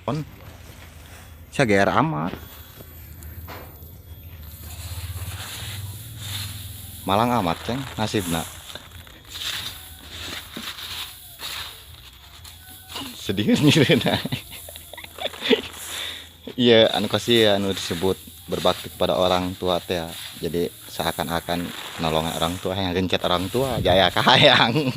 On. Sia GR amat. Malang amat ceng nasibna. Sedih nyirina. Iya, anu kasih anu disebut berbakti kepada orang tua teh ya. Jadi seakan-akan nolongan orang tua yang gencet orang tua jaya kahayang.